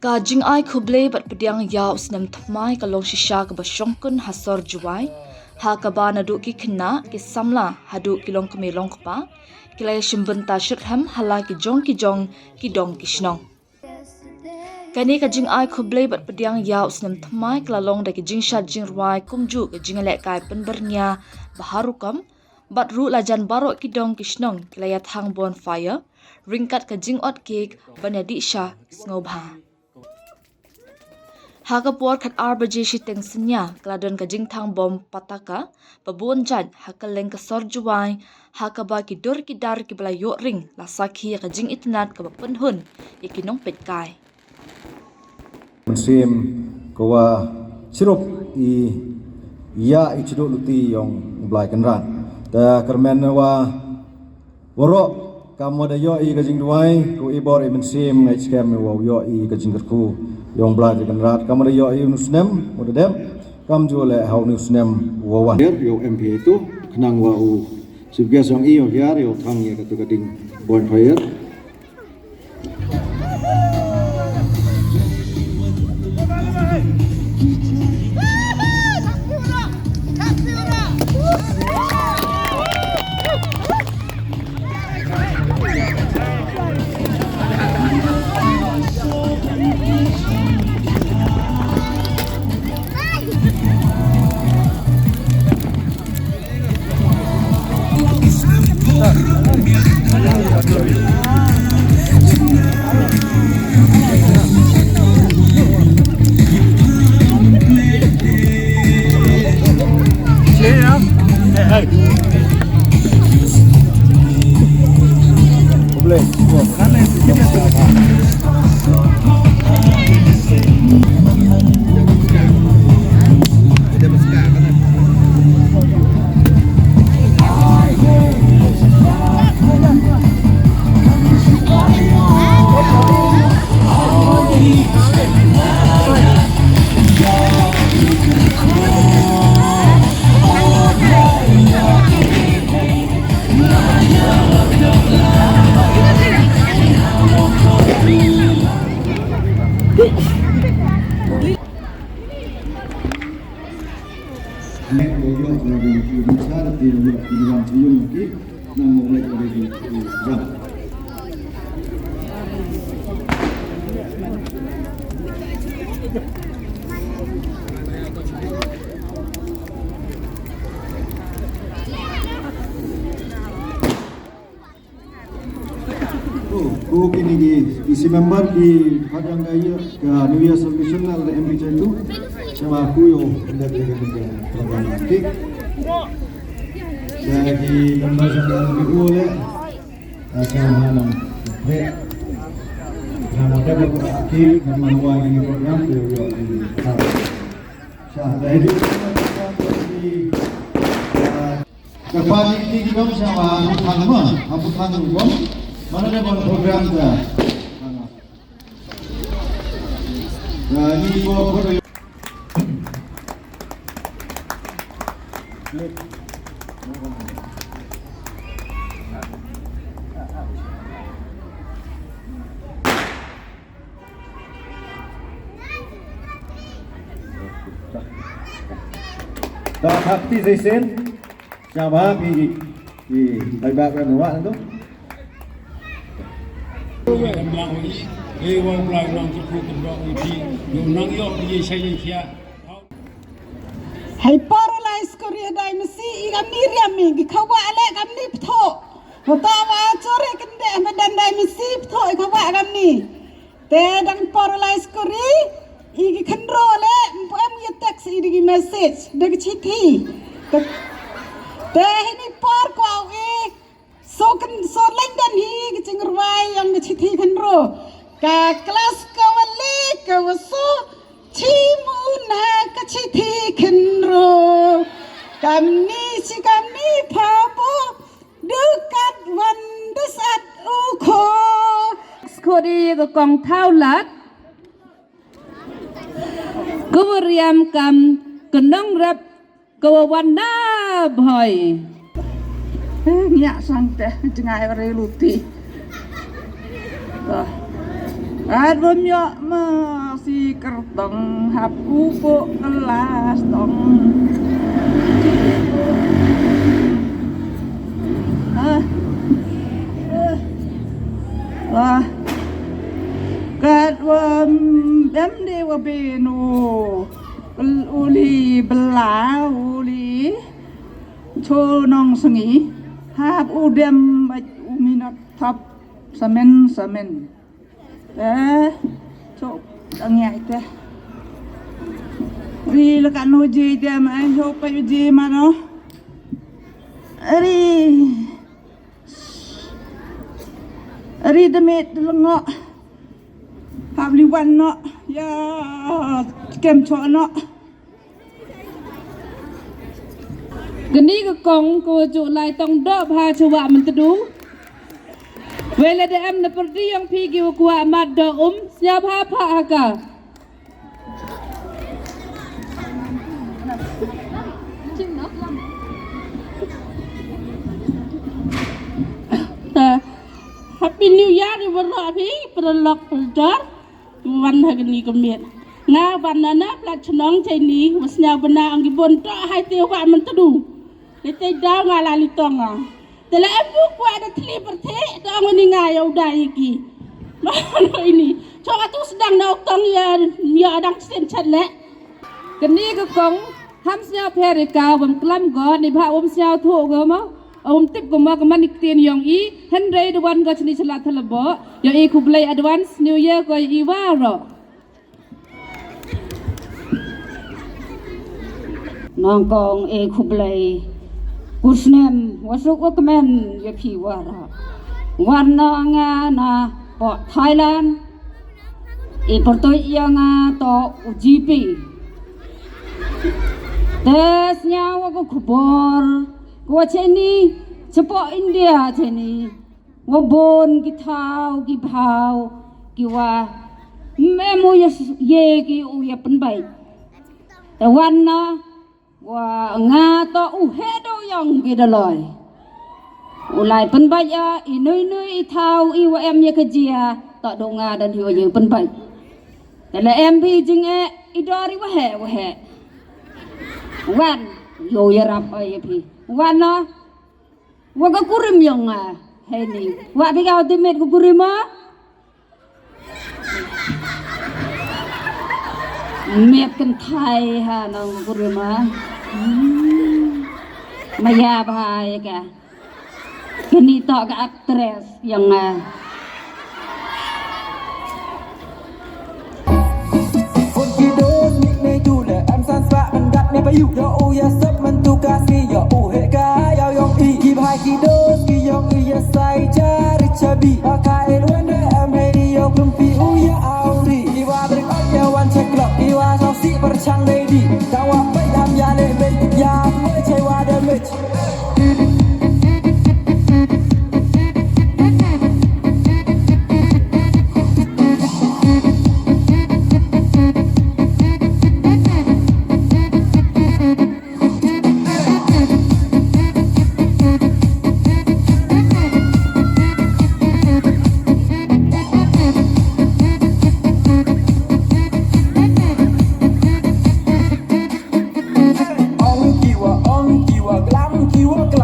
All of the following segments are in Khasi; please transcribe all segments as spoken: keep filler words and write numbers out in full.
Ka jingai khublei bad pdiang ïa u snem thymmai ka long shisha kaba shongkun ha sor Jowai, ha kaba naduh ki khynnah, ki samla haduh ki longkmie longkpa ki la ïashim bynta shitrhem ha la ki jong ki jong ki dong ki shnong. Kane ka jingai khublei bad pdiang ïa u snem thymmai ka la long da ki jingshad jingrwai kumjuh ka jinglehkai pynbyrngia ba har rukom, bad ruh la jan baroh ki dong ki shnong ki la ïathang bonfire ryngkat ka jingot cake ban ïadih sha sngewbha. Ha ka por khatar baje shiteng synñia ka la don ka jingthang bom pataka ba bun jait ha kylleng ka sor Jowai, ha kaba ki dur ki dar kiba la ïoh ring la sakhi ïa ka jingitynnad kaba pynhun ïa ki nongpeitkai. Mynsiem ka wa chirup i ya i chiduh luti yong u Blai Kynrad. Ta kyrmen wa waroh kam wa da ïoh i ka jingduwai, ko i bor i mynsiem ngai skhem wa ïoh i ka jingkyrkhu yong u Blai Kynrad. Kam wa da ïoh i u snem wa da dep, kam ju le ha u snem wa wan. Ïa u M P A tu, khnang wa u Chief Guest yong i ïoh hiar ïoh thang ïa ka tu ka ding bonfire. Ko kini ki, ki si member ki hadang ka ïa ka New Year celebration na la M P J tu. Sama aku yo nda ka ka ka program ki. Ya ki member sa ka ki u le. Asa hanam. Re. Nama da ka ki nama wa ki program ko yo. Sa da di. Ka pa ni ki ki dong sa wa ha Phuthang ma, ha Phuthang rukom. Mana da ban program ka. Ka ni ko ko. Ka hapti sesen. Sha ba pi ki bai ba ka nuwa tu. Hei por lai skuri dai masi i kam ni riam i ki khawa ale kam ni ptho. Hota wa chore kende madan dai masi ptho i khawa kam ni. Te dang por lai skuri i ki khenro le mpo em ye text i digi message dagi chithi. Te, te hini por ko i so ken so leng dan hi ki chingrwai yang ki chithi khenro. Ka klas ka wali ka waso chi muna ka chithi khenro. Kamni chi kamni phapo. Dukat wan dusat u kho. Skori ka kong thau lak. Ku riam kam ka nong rap ka wa wan na bhoi. Ngiak sang te jngai re luti. Katwa ym ïoh masi kyrtong hap u pok klas tong. Ah. Ah. Katwa ym em de wa beno. U li bela u li cho nong sngi hap u dem bad u minot thap samen samen. Eh, cho tang ya ite. Ri la ka no je ite ma cho pa je ma no. Ri. Ri de met de lengo. Hap li wan no. Ya kem cho no. Kani ka kong ka wa ju lai tong doh bha cha Wah Myntdu. Wei lada em na pyrdi yong phi ki wa kwah mad doh um, sñiaw bha pha ha ka. Happy New Year i waroh phi, paralok pardor. Wan ha kani ka miet. Nga wan na na pla chnong chaini, wa sñiaw bna ang ki bon to hai te Wah Myntdu. Ni te daw nga la li tong nga. Te la em bu kwah da thli pyrthe, to ang ni nga yow da yiki. Ma no ini. Cho ka tu sdang na u tong ya, ya dang sen chat le. Kani ka kong, ham sñiaw pher ka, wam klam go, ni bha wam sñiaw thu go ma. Wam tip go ma, ka man ni ktien yong i, hynrei da wan go chini chala thala bo. Yo i khublei advance New Year ko i waroh. Nongkong e khublei. Kusnem wasuk wa kmen ya phi waroh. Wan na nga na po Thailand. I pyrtuit ya nga to u G P. Te sñiaw wa ka khubor. Ko cheni, chapo India cheni. Wa bon ki thaw, ki bhaw, ki wa. Mem u ya s-, ye ki u ya pynbait. Te wan na, wa nga to u he do yong ki da loi. U lai pynbait ya, i nui nui i thaw, i wa em ya ka jia, to do nga da di u ya pynbait. Te la em bi jing e, i dor i wa he, wa he. Wan, yo ya rap o ya pi. Wan na, wa ka kurim yong nga, he ni. Wa bi ka ultimate ka kurim a? Met kan thai ha nong guru ma. Hmm. Maya bha ya ka. Kani to ka actress yang, ah. Phone ki dos mik ne tu le, em san swa mendat ne payu. Yo u ya sep mentu kasi, yo u he ka, yo yong i. Ki bhai ki dos, ki yong i ya sai jar chabi. Ba ka el wen de em he di, yo klumpi u ya auri. Iwa bring up ya wan check clock, iwa song si perchang ready. Tang wa peit am ya le mech, ya peit chai wa de mech. Ong kiwa, ong kiwa, glam kiwa, glam.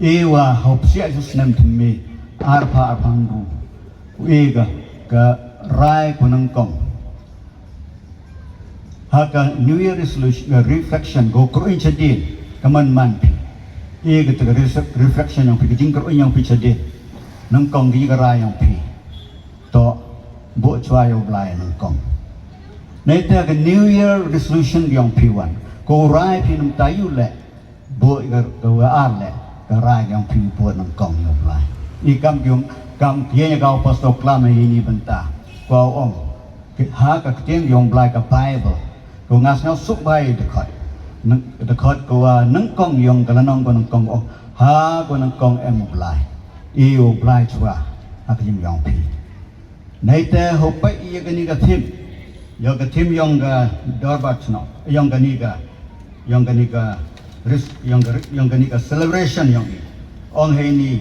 Iwa hop siah snem thymme arpha arpha nru. Iga ka rai ko nyngkong. Ha ka New Year resolution, uh, reflection, ko kruin chadien, ka man man phi. Iga ta ka res-, reflection yong phi, ka jingkruin yong phi chadien. Nyngkong ki ka rai yong phi. To, buh chwa yow Blai nyngkong. Neita ka New Year resolution yong phi wan. Ko rai phi nang tayu le. Buh ka, ka wa ar le, ka rai yong phi buh nyngkong yow Blai. I kam yong, kam yeng ya ka pastor klam ini bynta. Ko ong, ha ka ktien yong Blai ka Bible. Ko ngas ngaw suk bai dkhot. Dkhot ko wa nyngkong yong ka lanong ko nyngkong ong. Ha ko nyngkong em u Blai. I u Blai chwa, ha ka jing yong phi. Neita hop peit ya kani ka theme. Yong ka theme yong ka dorbar chnong. Yong kani ka, yong kani ka ris-, yong ka ri-, yong kani ka celebration yong i. Ong hei ni,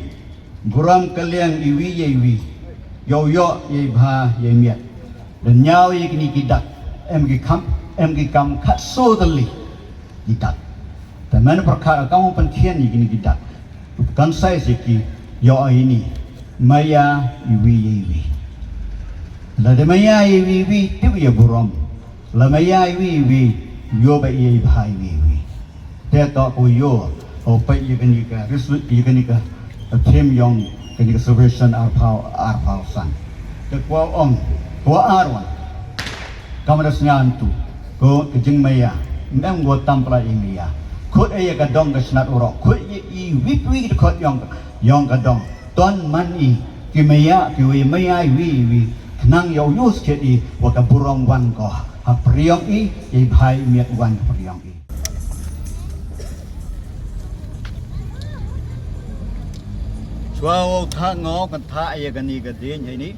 burom ka liang iwi ya iwi. Yow yoh ya i bha ya i miat. Da nyaw ya kini ki dak. Em ki kam, em ki kam khat so tylli. Ki dak. Te men pyrkhat ka ong pynthien ya kini ki dak. Kan sai si ki yoh ini. Maya iwi ya iwi. La da maya iwi iwi, tip ya burom. La maya iwi iwi, yoh ba ya i bha iwi iwi. Te to ko yoh, o peit ya kani ka, ris-, ya kani ka, ka theme yong, kani ka celebration arphaw, arphaw san. Te ko ong, ko ar wan. Kam da sngan tu, ko ka jingmaya, em ko tam pla i maya. Khut ya ka dong ka chnat urok, khut ya i wip wip khut yong, yong ka dong. Ton man i, ki maya, ki wi maya, wi, wi. Khnang yow use kit i, wa ka burom wan ko. Ha priong i, i bha i miat wan priong i. Chwa wow thah ngo kan thah ya kani ka ding hei ni.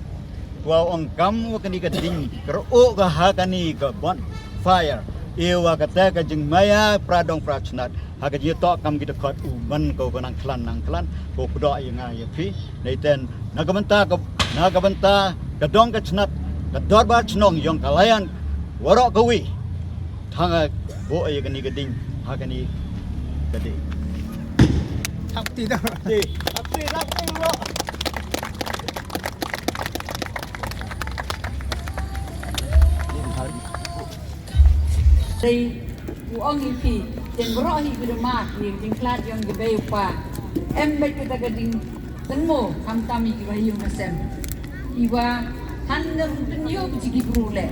Chwa ong kam wa kani ka ding kar o ka ha kani ka bonfire. Iwa kata ka jingmaya pra dong pra chnat. Ha ka jingtoh kam ki dkhot u man ko ka nang klan nang klan. Ko kdo ya nga ya phi. Neiten na ka bynta ka, na ka bynta ka dong ka chnat. Ka dorbar chnong yong ka layan. Warok ka wi. Thanga buh ya kani ka ding, ha kani ka ding. Thap ti da. Ti, thap ti, thap ti, bro. Dei u ong i phi, jen bro hi ki da mat, ni jingkhlad yong ki bei u pa. Em bad kita ka ding Tynmo, khamtam ïa kiba ïoh ba sem. Kiba han nym pynïoh ba ki briew leh.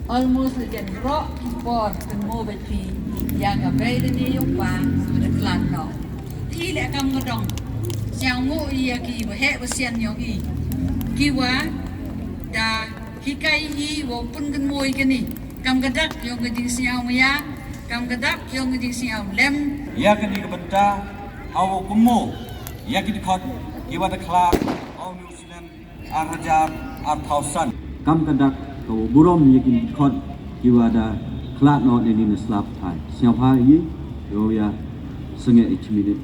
Almost la jan roh ki por tynmo bad phi ïa ka bei lane ïa u pa ba da khlad noh. Te leh kam ka dong. Sngewbha ïa kiba heh ba sian ïong i. Kiba da hikai i wow pyntynmo ïa kane. Kam ka dak ïong ka jingsngew maya, kam ka dak ïong ka jingsngew lem. Ïa kane ka bynta, ha u kynmo ïa ki dkhot kiba da khlad ha u snem ar hajar arphew san. Kam ka dak ka u burom ïa ki dkhot kiba da khlad noh ne ni na slap thai. Sngewbha ïa, ïa, ïa sngewbha ïa ki minit.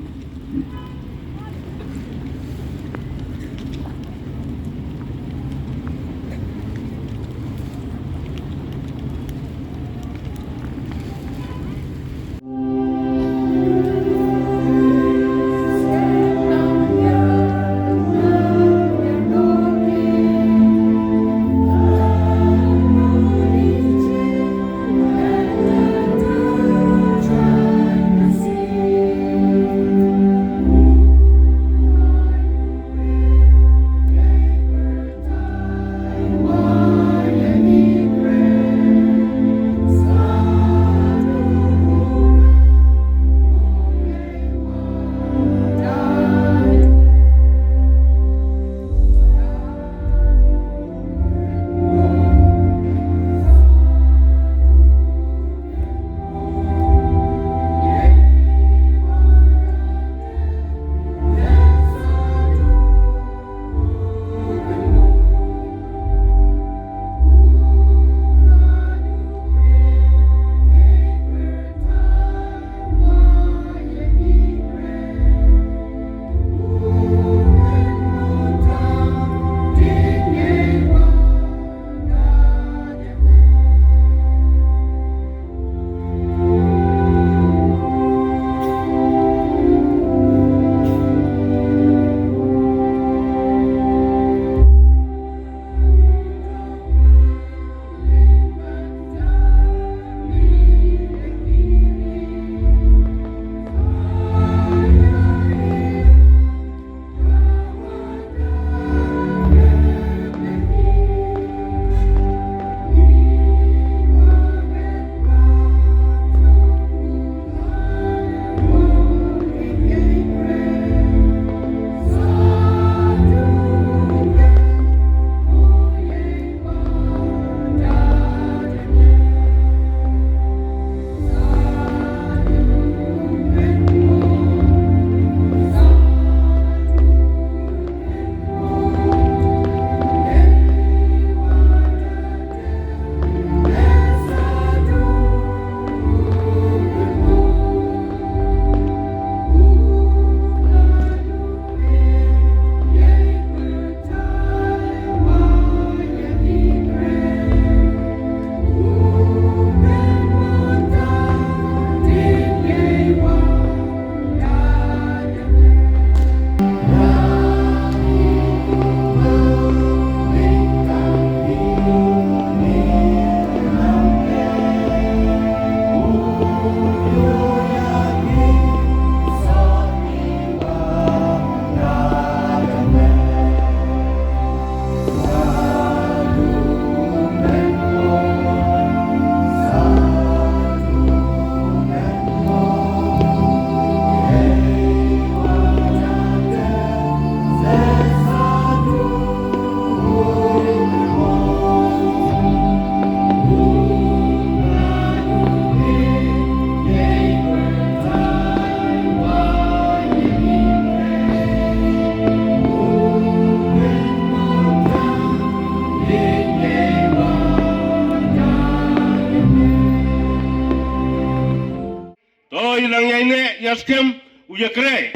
O, ïa nang ïa ine ïa skhem u ïa kre.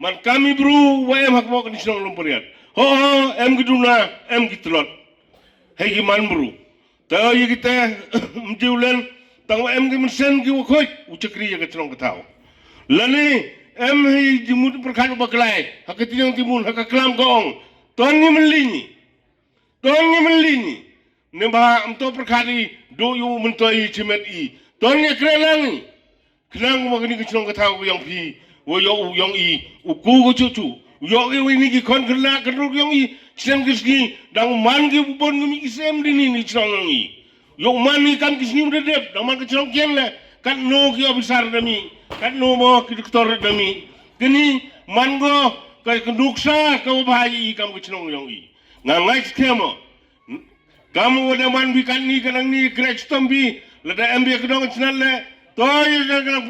Man kam i bru wa em ha kmok ni shnong Longpariat. Ho ho, em ki duna, em ki tlot. Hei ki man bru. Te ïa kita mjiu len tang wa em ki mynsiem ki wa khuid u chakri ïa ka chnong ka thaw. Lane em hei jingmut pyrkhat u baklai ha ka tiang timun ha ka klam ka ong. Ton ngi mylli ngi. Ton ngi mylli ngi. Ne ba em to pyrkhat i do yu mynto i chimet i. Ton ngi kre lang i. Khnang wa kani ka chnong ka thaw ka yong phi, wa yoh u yong i, u ku ka chuchu, u yoh i wa ini ki khon khynnah ka ruk yong i, chem ki sngi, dang man ki bun ki mi ki sem dini ni chnong yong i. Yoh man ni kam ki sngi u dep, dang man ka chnong kien le, kat no ki officer da mi, kat no mo ki doktor da mi. Kini man go ka nuksa ka wa bha i kam ka chnong yong i. Nga ngai skhem mo. Kam u da man bi kan ni ka nang ni kre chitom bi lada em bi ka dong chnat le to ïa ka ka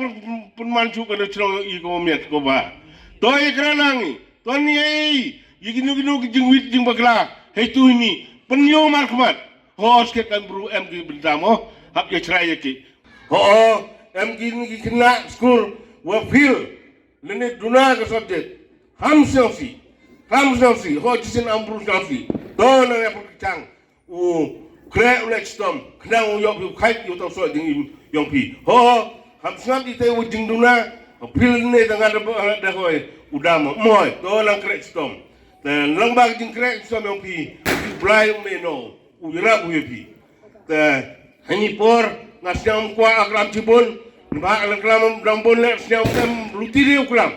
pun man chu ka da chnong i ko miat ko ba to ïa kra nang i to ni ei ïa ki nu ki nu ki jingwit jingbakla hei tu ni pun ïa mar khmat ho sket kan bru em ki bynta mo hap ïa chrai ïa ki ho em ki ni ki kena skul wa fil Lane duna ka subject. Ham sngewsih. Ham sngewsih. Ho jisin am bru sngewsih. To na ya pun chang. U kre u lek stom. Khnang u yok u khait u tau so jing im yong pi. Ho ho. Ham sngap di te u jing duna. Pil ne da ngada da hoi. U dam moi. To lang kre stom. Te lang ba jing kre stom yong pi. U blai u me no. U ira u ye pi. Te hani por nga sñiaw kwah a klam chibun, nba a klam dang bun le sñiaw em luti di u klam.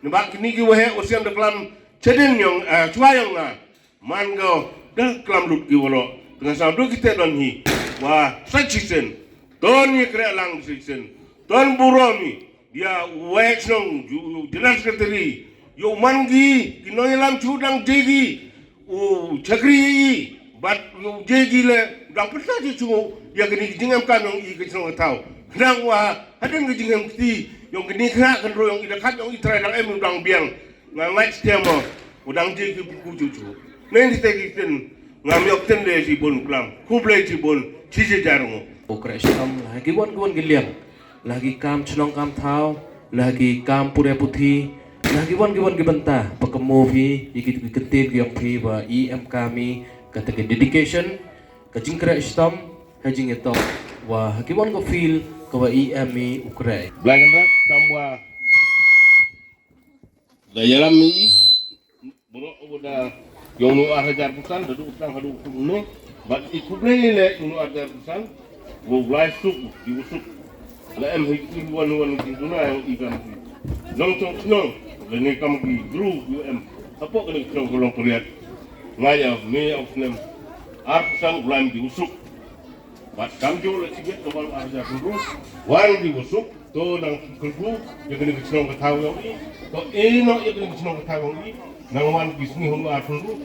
Nba kini ki wahe u siam da klam chedin yong, eh, chwa yong nga. Man go da klam lut ki walo. Te nga sa du kite don hi. Wa sa chisen. Ton ye kre lang chisen. Ton buromi. Ïa, u wei chnong, u, u general secretary, ïa u man gi, ki nongïalam chu dang jegi, u chakri i, bad u jegi le, dang pynta chu chu, ïa kini ki jingem kam yong i ka chnong ka thaw. Khnang wa, hadien ki jingem kti, yong kini khra kan ro yong i da khat yong i trai dang em dang biang. Nga ngai stia mo, u dang jegi ku chu chu. Nei ni te ki ten, ngam yok ten de ji bon klam, khublei ji bon, chi je jar ngo. U kre stam, la ki wan ki wan ki liang. La ki kam chnong kam thaw, la ki kam pure puthi, la ki wan ki wan ki bynta, ba ka mo phi, ïa ki ki ktien ki yong phi, ba i em kam i, kata ki dedication, ka jingkre stom, ha jingïatok, wa ha ki wan ka feel, ka wa i em i u kre. Blai kan rat, kam wa. Da ïalam i, Bro, uda yong nu ar hajar pusan, da du utang hadu utang ne. Bat i kublei le nu ar hajar pusan. Wo blai suk, di usuk. La em hi ki wan wan ki duna yong i kan ki. Nong chong chnong, le ne kam ki gru yu em. Apo kene chnong kolong koriat. Ngaya me of nem. Ar pusan blai di usuk. Bat kam jo la chibet ka wan ar hajar pynru. Wan di usuk. To nang kyrkhu ïa kane ka chnong ka thaw yong i. To eh noh ïa kane ka chnong ka thaw yong i. Nang wan ki sngi hynriew ar phew.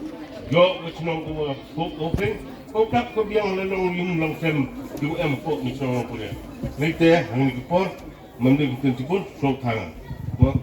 Ïoh ka chnong ka wa pok ka peng. Ko kap ka biang la long yum long sem. Ki wa em pok ni chnong long pule. Nai te hangne ki por. Mam dei ki ten ti pun. Sop thang. Mo.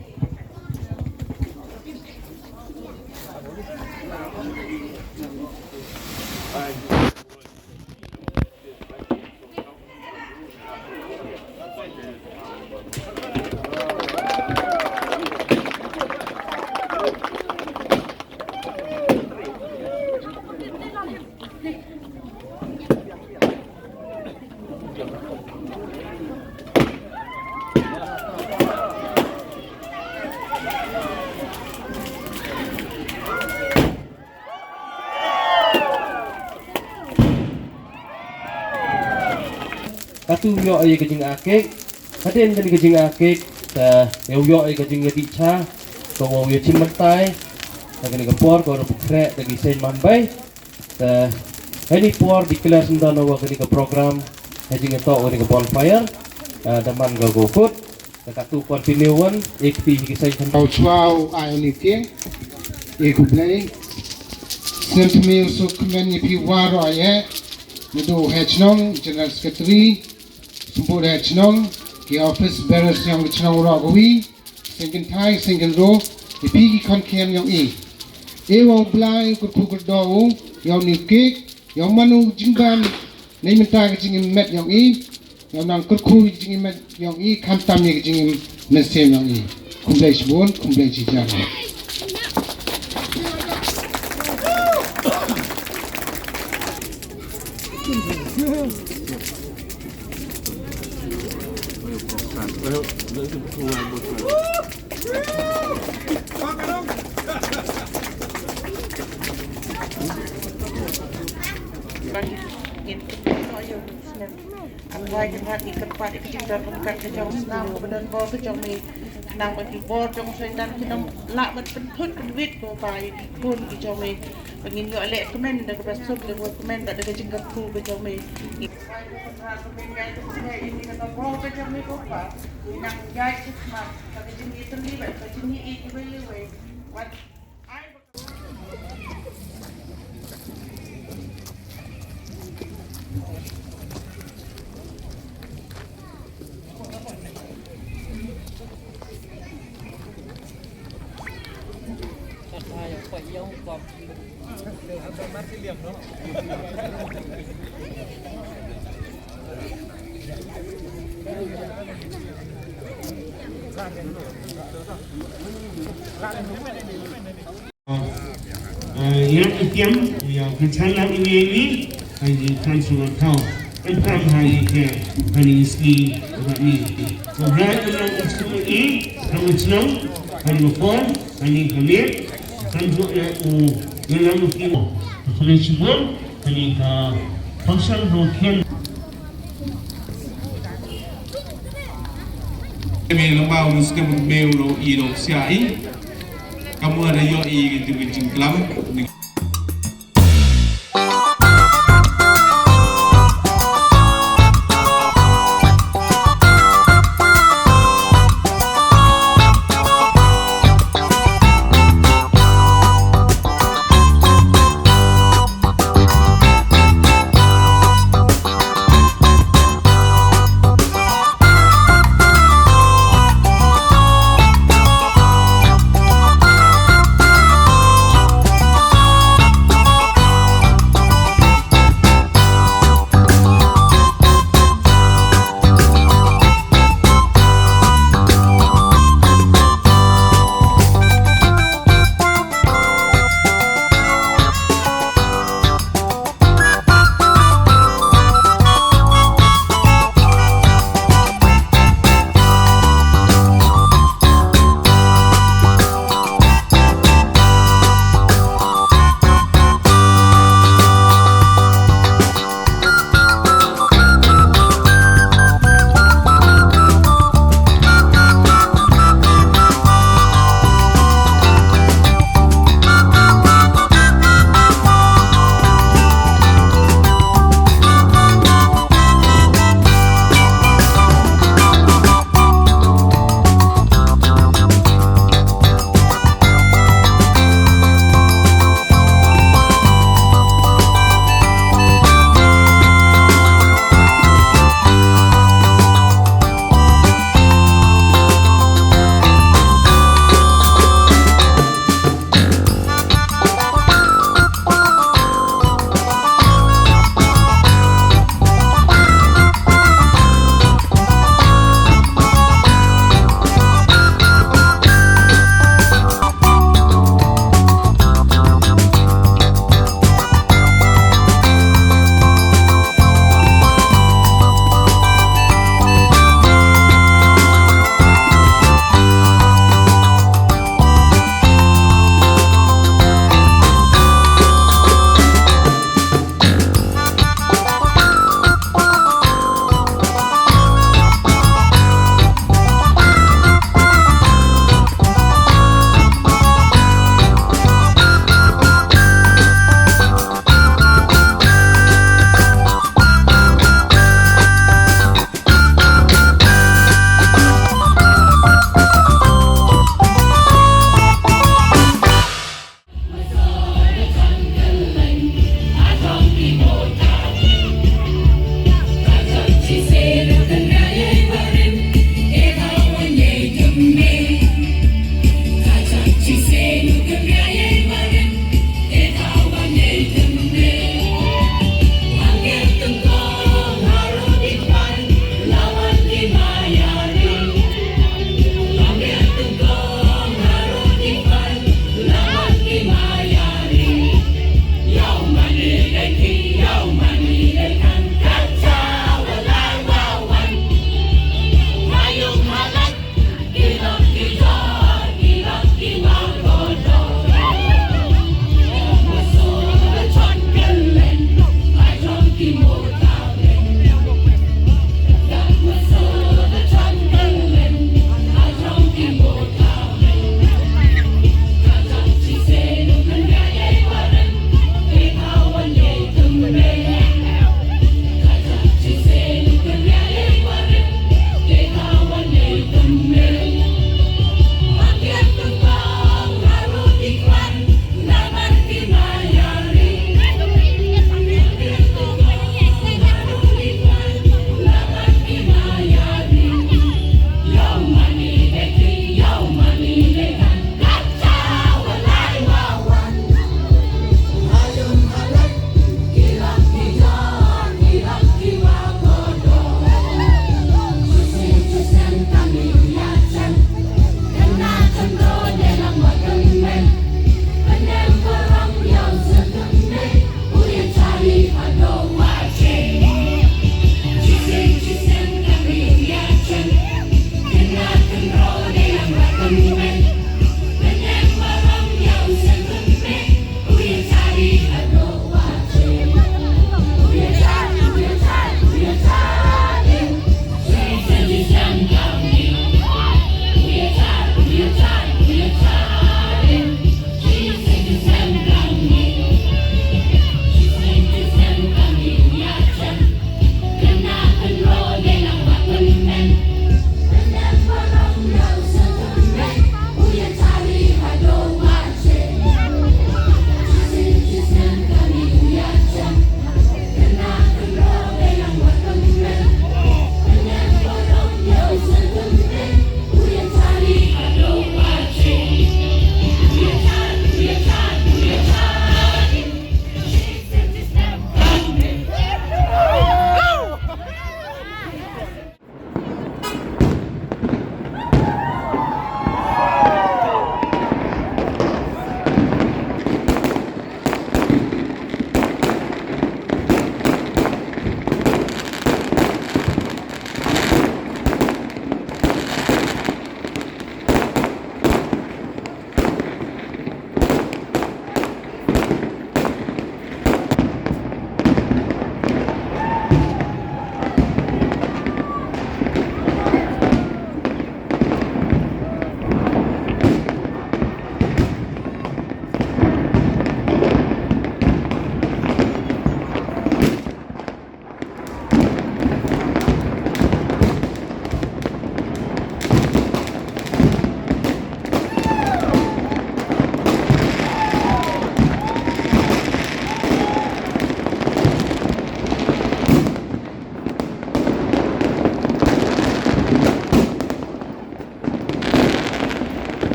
Katu ïoh ïa ka jingakik, hadien kane ka jingakik, te ïoh ïoh ïa ka jingïadih cha, ka wa ïa chim myntai, te kane ka por, ka wa pukhreh, te ki seiñ man bai, te, heni por, declare senda na wa kane ka program, ha jingïatoh kane ka bonfire, eh, da man ka ko kut. Ka katu continue wan, ek pi ki sai kan. Au chwa u ai ni ke, ek u blai. Sent mi u suk men ni pi waro aye. Ni do he chnong, General Secretary, sumpu he chnong, ki office bearers yong chnong ro gawi, sengkin thai, sengkin ro, ni pi ki kon kem yong i. E wa u blai, kur kur do u, yong ni ke, yong manu jingban, ni menta ki jingmet yong i. Nga nang kyrkhu ïa ka jingim yong i, khamtam ïa ka jingim mynsiem yong i. Khublei shibun, khublei shihajar. Ai, kynrad ngi kyrpad ïa ka jingdon ryngkat ka jong u Snam kaba don bor ka jong me. Khnang ba ki bor jong u Soitan kin ym lah ban pynthut pynwit ko Baba ïa ki khun ki jong me. Ba ngin ïoh leh kmen da kaba suk, da kaba kmen bad da ka jingkyrkhu ka jong me. Ai, kynrad ba me ïai kynrad ïa ka bor ka jong me ko Baba. Nang ïai khidmat da ka jingïatylli bad ka jingïeit iwei ïa iwei. Wat Ïa ki tiam ïa ka chan lam ïa ïa ïa ha ïa kan shu thaw. Em kam ha ïa ka ha ïa ski ba ni. Ko bra ka lam u shu i ha ïa chnong ha ïa ko ha ïa ka miet kan ju ïa u ïa lam u ki. Ka ni chibun ka ni ka function ro ken. Me lama u skem me u ro i ro sia i. Kamu ada yo i gitu ke jingklam.